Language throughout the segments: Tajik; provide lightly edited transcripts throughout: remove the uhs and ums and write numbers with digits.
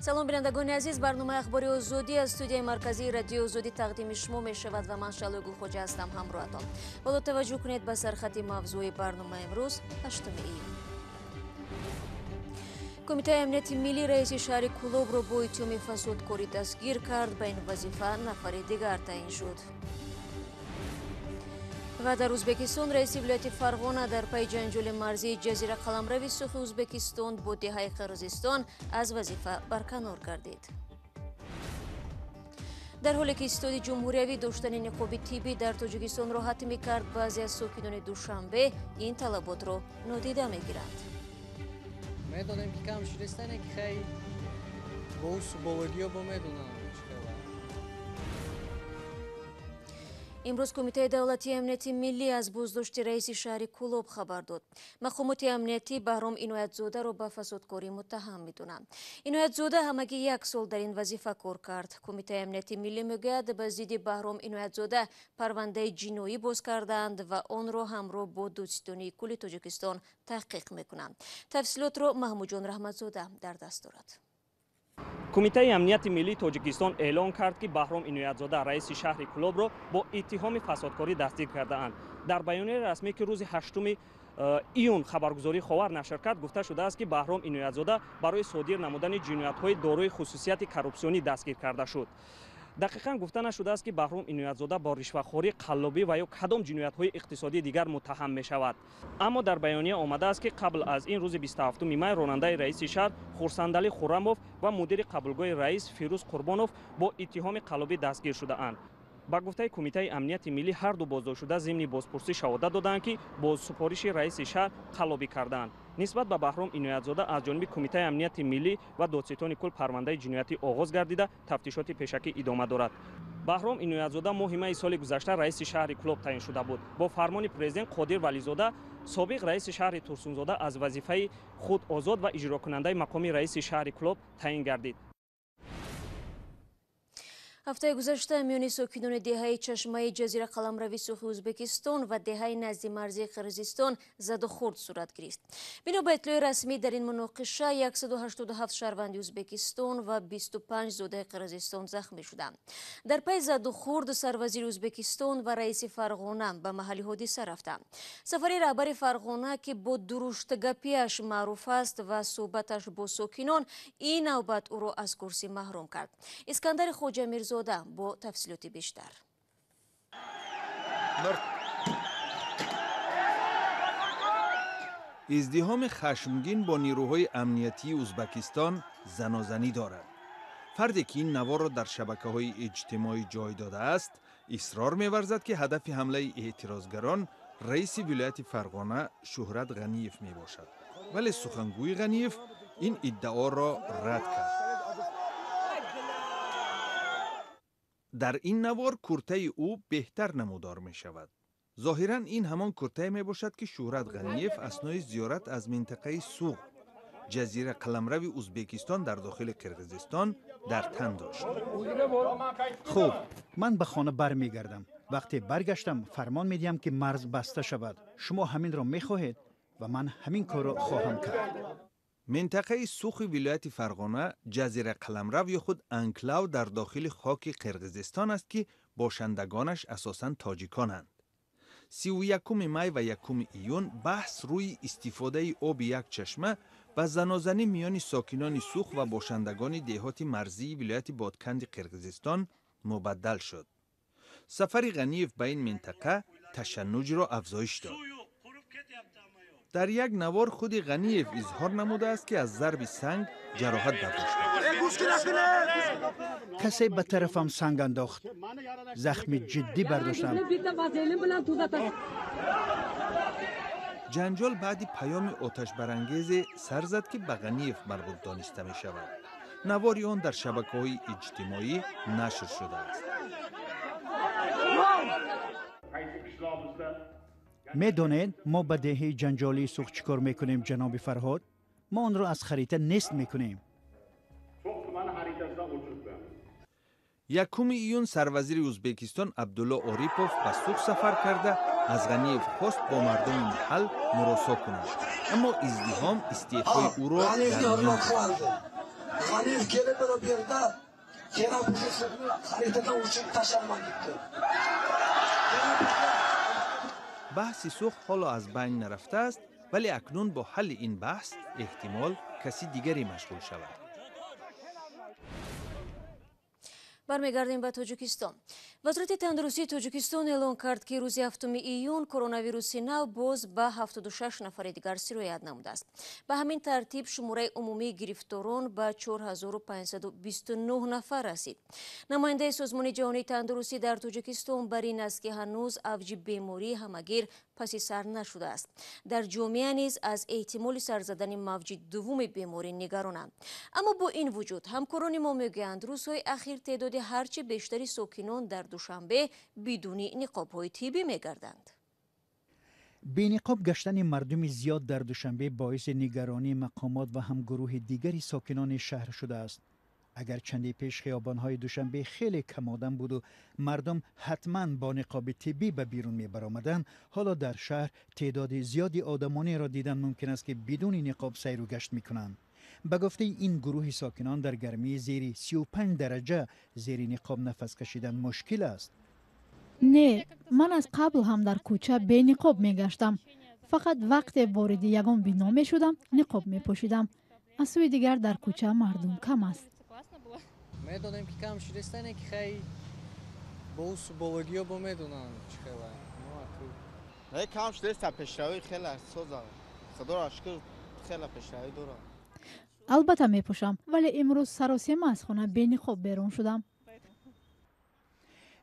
Салом, бинандагони азиз. Барномаи Ахбори Озодӣ аз студияи марказии Радиои Озодӣ тақдими шумо мешавад ва ман Шалои Гулхоҷа ҳастам ҳамроҳатон. Ҳоло таваҷҷӯҳ кунед ба сархати мавзӯи барномаи имрӯз, 8 июн. Кумитаи амнияти миллӣ раиси шаҳри Кӯлобро бо иттиҳоми фасодкорӣ дастгир кард. Ба ин вазифа нафари дигар таъин шуд. Ва дар Ӯзбекистон раиси вилояти Фарғона дар пайи ҷанҷоли марзии ҷазира қаламрави Сухи Ӯзбекистон бо деҳаи Қирғизистон аз вазифа барканор гардид. Дар ҳоле ки истоди ҷумҳуриявӣ доштани ниқоби тиббӣ дар Тоҷикистонро ҳатмӣ кард, баъзе аз сокинони Душанбе ин талаботро нодида мегиранд. Медонем, ки кам шудастане, ки хай бо усубовагиё бо медонам. Имрӯз Кумитаи давлатии амнияти миллӣ аз боздошти раиси шаҳри Кӯлоб хабар дод. Мақомоти амниятӣ Баҳром Иноятзодаро ба фасодкорӣ муттаҳам медонанд. Иноятзода ҳамагӣ як сол дар ин вазифа кор кард. Кумитаи амнияти миллӣ мегӯяд, ба зидди Баҳром Иноятзода парвандаи ҷиноӣ боз кардаанд ва онро ҳамроҳ бо додситонии кулли Тоҷикистон таҳқиқ мекунанд. Тафсилотро Маҳмудҷон Раҳматзода дар даст дорад. Кумитаи амнияти миллии Тоҷикистон эълон кард, ки Баҳром Иноятзода, раиси шаҳри Кӯлобро бо иттиҳоми фасодкорӣ дастгир кардаанд. Дар баёнияи расмӣ, ки рӯзи 8 июн хабаргузории Ховар нашр кард, гуфта шудааст, ки Баҳром Иноятзода барои содир намудани ҷиноятҳои дорои хусусияти коррупсионӣ дастгир карда шуд. Дақиқан гуфта нашудааст, ки Баҳром Иноятзода бо ришвахорӣ, қаллобӣ ва ё кадом ҷиноятҳои иқтисодии дигар муттаҳам мешавад. Аммо дар баёния омадааст, ки қабл аз ин рӯзи 27 май ронандаи раиси шаҳр Хурсандалӣ Хуррамов ва мудири қабулгоҳи раис Фирӯз Қурбонов бо иттиҳоми қаллобӣ дастгир шудаанд. Ба гуфтаи Кумитаи амнияти миллӣ, ҳар ду боздоштшуда зимни бозпурсӣ шаҳодат доданд, ки бо супориши раиси шаҳр қаллобӣ кардаанд. Нисбат ба Баҳром Иноятзода аз ҷониби Кумитаи амнияти миллӣ ва додситони кул парвандаи ҷиноятӣ оғоз гардида, тафтишоти пешакӣ идома дорад. Баҳром Иноятзода моҳи майи соли гузашта раиси шаҳри Кӯлоб таъин шуда буд. Бо фармони президент Қодир Вализода, собиқ раиси шаҳри Турсунзода, аз вазифаи худ озод ва иҷрокунандаи мақоми раиси шаҳри Кӯлоб таъин гардид. Ҳафтаи гузашта миёни сокинони деҳаи Чашмаи ҷазира қаламрави Сухи Ӯзбекистон ва деҳаи назди марзии Қирғизистон задухӯрд сурат гирифт. Бино ба иттилои расмӣ, дар ин муноқиша 187 шаҳрванди Ӯзбекистон ва 25 зодаи Қирғизистон захмӣ шуданд. Дар пайи задухӯрд сарвазири Ӯзбекистон ва раиси Фарғона ба маҳалли ҳодиса рафтанд. Сафари раҳбари Фарғона, ки бо дуруштгапиаш маъруф аст, ва суҳбаташ бо сокинон ин навбат ӯро аз курсӣ маҳрум кард. Искандари Хоҷамирзода бо тафсилоти бештар. Издиҳоми хашмгин бо нирӯҳои амниятии Ӯзбекистон занозанӣ дорад. Фарде, ки ин наворро дар шабакаҳои иҷтимоӣ ҷой додааст, исрор меварзад, ки ҳадафи ҳамлаи эътирозгарон раиси вилояти Фарғона Шӯҳрат Ғаниев мебошад. Вале сухангӯи Ғаниев ин иддаоро рад кард. Дар ин навор куртаи ӯ беҳтар намудор мешавад. Зоҳиран, ин ҳамон куртае мебошад, ки Шӯҳрат Ғаниев аснои зиёрат аз минтақаи Суғд, ҷазира қаламрави Ӯзбекистон дар дохили Қирғизистон, дар тан дошт. Хуб, ман ба хона бармегардам. Вақте баргаштам, фармон медиҳам, ки марз баста шавад. Шумо ҳаминро мехоҳед ва ман ҳамин корро хоҳам кард. Минтақаи Сухи вилояти Фарғона ҷазира қаламрав ё худ анклав дар дохили хоки Қирғизистон аст, ки бошандагонаш асосан тоҷиконанд. 31 май ва 1 июн баҳс рӯи истифодаи оби як чашма ба занозанӣ миёни сокинони Сух ва бошандагони деҳоти марзии вилояти Бодканди Қирғизистон мубаддал шуд. Сафари Ғаниев ба ин минтақа ташаннуҷро афзоиш дод. Дар як навор худи Ғаниев изҳор намудааст, ки аз зарби санг ҷароҳат бардоштааст. Касе ба тарафам санг андохт. Захми ҷиддӣ бардоштам. Ҷанҷол баъди паёми оташбарангезе сар зад, ки ба Ғаниев марбут дониста мешавад. Навори он дар шабакаҳои иҷтимоӣ нашр шудааст. Медонед, мо ба деҳаи ҷанҷолии Сух чӣ кор мекунем, ҷаноби Фарҳод? Мо онро аз харита нест мекунем. 1 июн сарвазири Ӯзбекистон Абдулло Орипов ба Сух сафар карда, аз Ғаниев хост бо мардуми маҳал муросо кунад. Аммо издиҳом истеъфои ӯро дар миён гузошт. G'aniyev kelib bu yerda kerak bo'lsa sizni xaritadan o'chirib tashlarman debdi. Баҳси Суғд ҳоло аз байн нарафтааст, вале акнун бо ҳалли ин баҳс эҳтимол каси дигаре машғул шавад. Бармегардем ба Тоҷикистон. Вазорати тандурустии Тоҷикистон эълон кард, ки рӯзи 7 июн коронавируси нав боз ба 76 нафари дигар сироят намудааст. Ба ҳамин тартиб шумораи умумии гирифторон ба 4529 нафар расид. Намояндаи Созмони ҷаҳонии тандурустӣ дар Тоҷикистон бар ин аст, ки ҳанӯз авҷи бемории ҳамагир паси сар нашудааст. Дар ҷомеа низ аз эҳтимоли сар задани мавҷи дуввуми беморӣ нигаронанд. Аммо бо ин вуҷуд ҳамкорони мо мегӯянд, рӯзҳои ахир теъдоди ҳарчи бештари сокинон дар Душанбе бидуни ниқобҳои тиббӣ мегарданд. Бениқоб гаштани мардуми зиёд дар Душанбе боиси нигаронии мақомот ва ҳам гурӯҳи дигари сокинони шаҳр шудааст. Агар чанде пеш хиёбонҳои Душанбе хеле кам одам буду мардум ҳатман бо ниқоби тиббӣ ба берун мебаромаданд, ҳоло дар шаҳр теъдоди зиёди одамонеро дидан мумкин аст, ки бидуни ниқоб сайру гашт мекунанд. Ба гуфтаи ин гурӯҳи сокинон, дар гармии зери 35 дараҷа зери ниқоб нафас кашидан мушкил аст. Не, ман аз қабл ҳам дар кӯча бениқоб мегаштам. Фақат вақте вориди ягон бино мешудам, ниқоб мепӯшидам. Аз сӯи дигар дар кӯча мардум кам аст. Медонем, ки кам шудааст, не ки хай бо усубологиё бо медонанд чӣ хела. Не, кам шудааст, пешравӣ хеле соза. Худоро шукр, хеле пешравӣ дорад. Албатта мепӯшам, вале имрӯз саросема аз хона бениқоб берун шудам.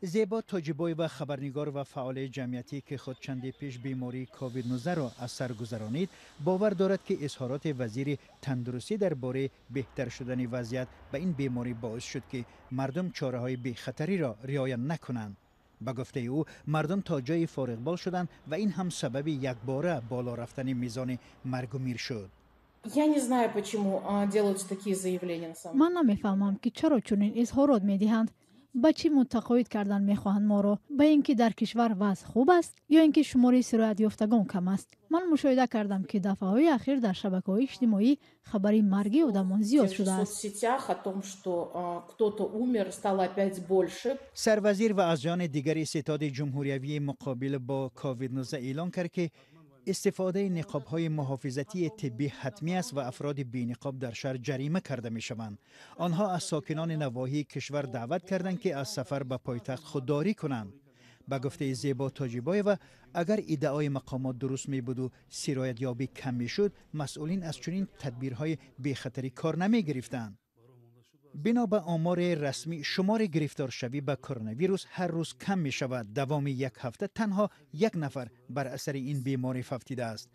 Зебо Тоҷибоева, хабарнигор ва фаъоли ҷамъиятӣ, ки худ чанде пеш бемории ковид-19 ро аз сар гузаронид, бовар дорад, ки изҳороти вазири тандурустӣ дар бораи беҳтар шудани вазъият ба ин беморӣ боис шуд, ки мардум чораҳои бехатариро риоя накунанд. Ба гуфтаи ӯ, мардум то ҷои фориғбол шуданд ва ин ҳам сабаби якбора боло рафтани мизони маргу мир шуд. Я не знаю, почему делаются такие заявления на самом деле. Ман намефаҳмам, ки чаро чунин изҳорот медиҳанд. Ба чӣ мутақоид кардан мехоҳанд моро? Ба ин ки дар кишвар вазъ хуб аст ё ин ки шумори сироятёфтагон кам аст? Ман мушоҳида кардам, ки дафъаҳои ахир дар шабакаҳои иҷтимоӣ хабари марги одамон зиёд шудааст. Соцсетях о том, что кто-то умер, стало опять больше. Сарвазир ва аъзоёни дигари ситоди ҷумҳуриявии муқобил бо ковид-19 эълон кард, ки истифодаи ниқобҳои муҳофизатии тиббӣ ҳатмӣ аст ва афроди бениқоб дар шаҳр ҷарима карда мешаванд. Онҳо аз сокинони навоҳии кишвар даъват карданд, ки аз сафар ба пойтахт худдорӣ кунанд. Ба гуфтаи Зебо Тоҷибоева, агар иддаои мақомот дуруст мебуду сироятёбӣ кам мешуд, масъулин аз чунин тадбирҳои бехатарӣ кор намегирифтанд. Бино ба омори расмӣ, шумори гирифторшавӣ ба коронавирус ҳар рӯз кам мешавад. Давоми як ҳафта танҳо як нафар бар асари ин беморӣ фавтидааст.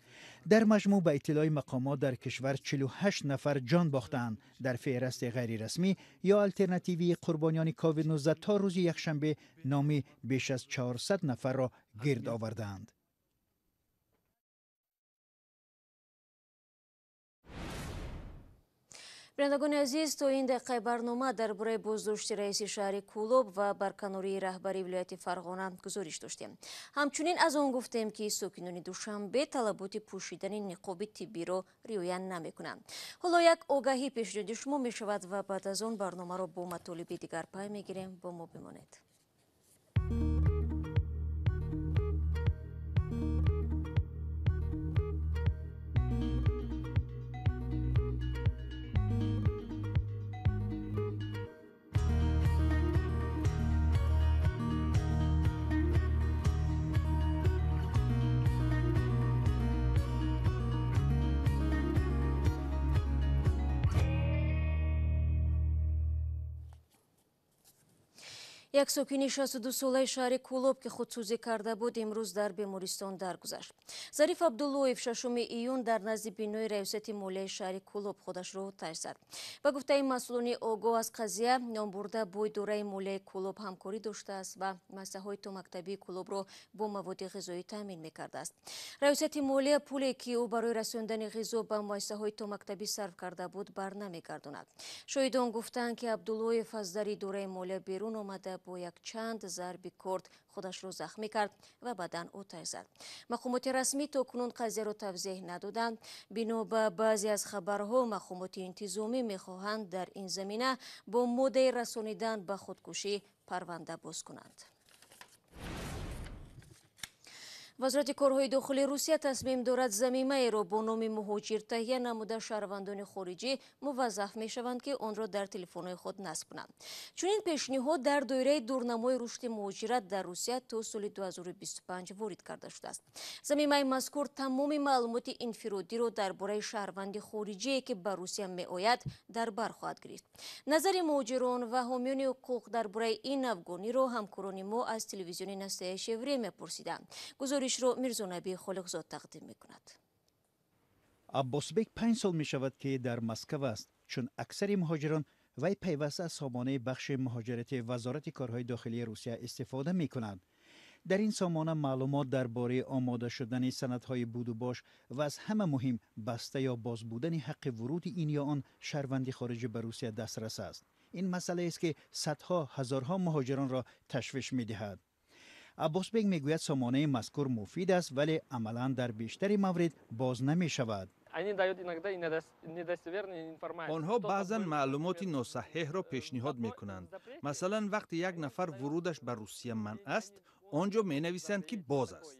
Дар маҷмӯъ, ба иттилои мақомот, дар кишвар 48 нафар ҷон бохтаанд. Дар феҳрасти ғайрирасмӣ ё алтернативии қурбониёни ковид-19 то рӯзи якшанбе номи беш аз 400 нафарро гирд овардаанд. Бинандагони азиз, то ин дақиқаи барнома дар бораи боздошти раиси шаҳри Кӯлоб ва барканории раҳбари вилояти Фарғона гузориш доштем. Ҳамчунин аз он гуфтем, ки сокинони Душанбе талаботи пӯшидани ниқоби тиббиро риоя намекунанд. Ҳоло як огаҳӣ пешниҳоди шумо мешавад ва баъд аз он барномаро бо матолиби дигар пай мегирем. Бо мо бимонед. Як сокини 62-солаи шаҳри Кӯлоб, ки худсӯзӣ карда буд, имрӯз дар бемористон даргузашт. Зариф Абдуллоев 6 июн дар назди бинои раёсати молияи шаҳри Кӯлоб худашро оташ зад. Ба гуфтаи масъулони огоҳ аз қазия, номбурда бо идораи молияи Кӯлоб ҳамкорӣ доштааст ва муассисаҳои томактабии Кӯлобро бо маводи ғизоӣ таъмин мекардааст. Раёсати молия пуле, ки ӯ барои расондани ғизо ба муассисаҳои томактабӣ сарф карда буд, бар намегардонад. Шоҳидон гуфтанд, ки Абдуллоев аз дари идораи молия берун омада бо якчанд зарби корд худашро захмӣ кард ва баъдан оташ зад. Мақомоти расмӣ то кунун қазияро тавзеҳ надоданд. Бино ба баъзе аз хабарҳо, мақомоти интизомӣ мехоҳанд дар ин замина бо моддаи расонидан ба худкушӣ парванда боз кунанд. Вазорати корҳои дохилии Русия тасмим дорад замимаеро бо номи муҳоҷир таҳия намуда шаҳрвандони хориҷӣ муваззаф мешаванд, ки онро дар телефонҳои худ насб кунанд. Чунин пешниҳод дар доираи дурнамои рушди муҳоҷират дар Русия то соли 2025 ворид карда шудааст. Замимаи мазкур тамоми маълумоти инфиродиро дар бораи шаҳрванди хориҷие, ки ба Русия меояд, дар бар хоҳад гирифт. Назари муҳоҷирон ва ҳомиёни ҳуқуқ дар бораи ин навгониро ҳамкорони мо аз телевизиони Настоящее время пурсиданд. Гузоришро Мирзонаби Холиқзод тақдим мекунад. Аббосбек 5 сол мешавад, ки дар Москва аст. Чун аксари муҳоҷирон, вай пайваста аз сомонаи бахши муҳоҷирати Вазорати корҳои дохилии Русия истифода мекунад. Дар ин сомона маълумот дар бораи омода шудани санадҳои будубош ва аз ҳама муҳим баста ё боз будани ҳаққи вуруди ин ё он шаҳрванди хориҷӣ ба Русия дастрас аст. Ин масъалаест, ки садҳо ҳазорҳо муҳоҷиронро ташвиш медиҳад. Аббосбек мегӯяд, сомонаи мазкур муфид аст, вале амалан дар бештари маврид боз намешавад. Онҳо баъзан маълумоти носаҳеҳро пешниҳод мекунанд. Масалан, вақте як нафар вурудаш ба Русия манъ аст, он ҷо менависанд, ки боз аст.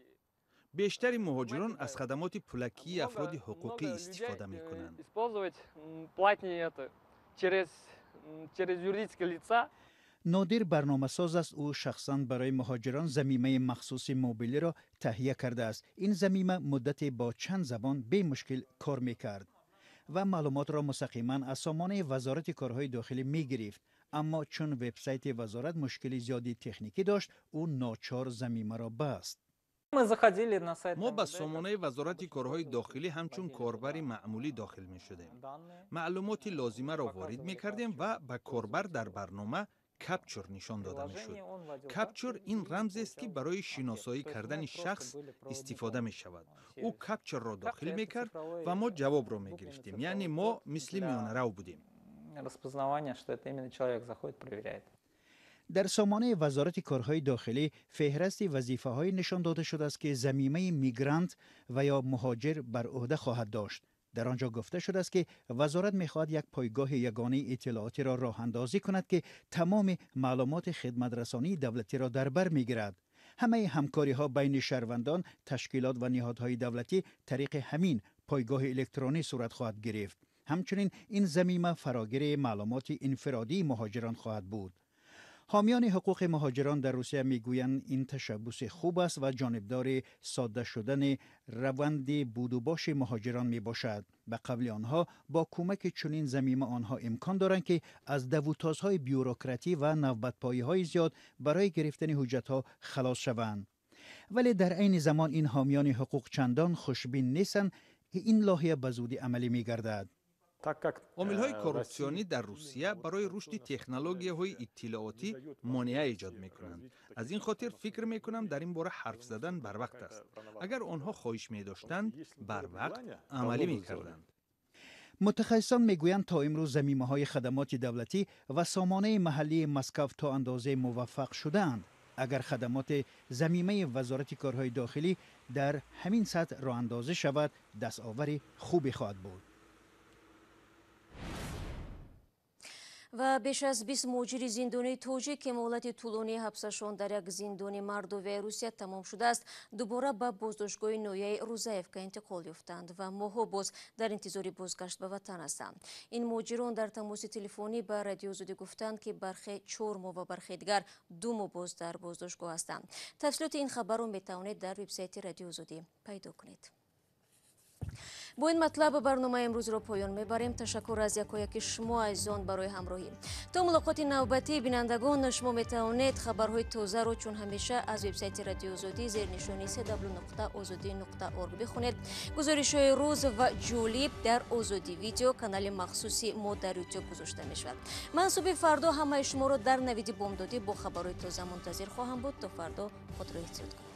Бештари муҳоҷирон аз хадамоти пулакии афроди ҳуқуқӣ истифода мекунанд. Нодир барномасоз аст. Ӯ шахсан барои муҳоҷирон замимаи махсуси мобилиро таҳия кардааст. Ин замима муддате бо чанд забон бемушкил кор мекард ва маълумотро мустақиман аз сомонаи Вазорати корҳои дохилӣ мегирифт. Аммо чун вебсайти вазорат мушкили зиёди техникӣ дошт, ӯ ночор замимаро баст. Мо ба сомонаи Вазорати корҳои дохилӣ ҳамчун корбари маъмулӣ дохил мешудем. Маълумоти лозимаро ворид мекардем ва ба корбар дар барнома капчур нишон дода мешуд. Капчур ин рамзест, ки барои шиносоӣ кардани шахс истифода мешавад. Ӯ капчурро дохил мекард ва мо ҷавобро мегирифтем, яъне мо мисли миёнарав будем. Дар сомонаи Вазорати корҳои дохилӣ феҳрасти вазифаҳое нишон дода шудааст, ки замимаи мигрант ва ё муҳоҷир бар ӯҳда хоҳад дошт. Дар он ҷо гуфта шудааст, ки вазорат мехоҳад як пойгоҳи ягонаи иттилоотиро роҳандозӣ кунад, ки тамоми маълумоти хидматрасонии давлатиро дар бар мегирад. Ҳамаи ҳамкориҳо байни шаҳрвандон, ташкилот ва ниҳодҳои давлатӣ тариқи ҳамин пойгоҳи электронӣ сурат хоҳад гирифт. Ҳамчунин ин замима фарогири маълумоти инфиродии муҳоҷирон хоҳад буд. Ҳомиёни ҳуқуқи муҳоҷирон дар Русия мегӯянд, ин ташаббуси хуб аст ва ҷонибдори содда шудани раванди будубоши муҳоҷирон мебошад. Ба қавли онҳо, бо кӯмаки чунин замима онҳо имкон доранд, ки аз давутозҳои бюрократӣ ва навбатпоиҳои зиёд барои гирифтани ҳуҷҷатҳо халос шаванд. Вале дар айни замон ин ҳомиёни ҳуқуқ чандон хушбин нестанд, ки ин лоиҳа ба зудӣ амалӣ мегардад. Омилҳои коррупсионӣ дар Русия барои рушди технологияҳои иттилоотӣ монеа эҷод мекунанд. Аз ин хотир фикр мекунам, дар ин бора ҳарф задан барвақт аст. Агар онҳо хоҳиш медоштанд, барвақт амалӣ мекарданд. Мутахассисон мегӯянд, то имрӯз замимаҳои хадамоти давлатӣ ва сомонаи маҳаллии Москав то андозае муваффақ шудаанд. Агар хадамоти замимаи Вазорати корҳои дохилӣ дар ҳамин сатҳ роҳандозӣ шавад, дастовари хубе хоҳад буд. Ва беш аз 20 муҳоҷири зиндонии тоҷик, ки муҳлати тӯлонии ҳабсашон дар як зиндони Мордовияи Русия тамом шудааст, дубора ба боздоштгоҳи ноҳияи Рузаевка интиқол ёфтанд ва моҳҳо боз дар интизори бозгашт ба ватан ҳастанд. Ин муҳоҷирон дар тамоси телефонӣ ба Радиои Озодӣ гуфтанд, ки бархе 4 моҳ ва бархе дигар 2 моҳ боз дар боздоштгоҳ ҳастанд. Тафсилоти ин хабарро метавонед дар вебсайти Радиои Озодӣ пайдо кунед. Бо ин матлаб барномаи имрӯзро поён мебарем. Ташаккур аз якояки шумо азизон барои ҳамроҳӣ. То мулоқоти навбатӣ, бинандагон, шумо метавонед хабарҳои тозаро чун ҳамеша аз вебсайти Радиои Озодӣ зери нишони www.ozodi.org бихонед. Гузоришҳои рӯз ва ҷолиб дар Озодӣ видео канали махсуси мо дар Ютуб гузошта мешавад. Ман субҳи фардо ҳамаи шуморо дар навиди бомдодӣ бо хабарҳои тоза мунтазир хоҳам буд. То фардо худро эҳтиёт кунед.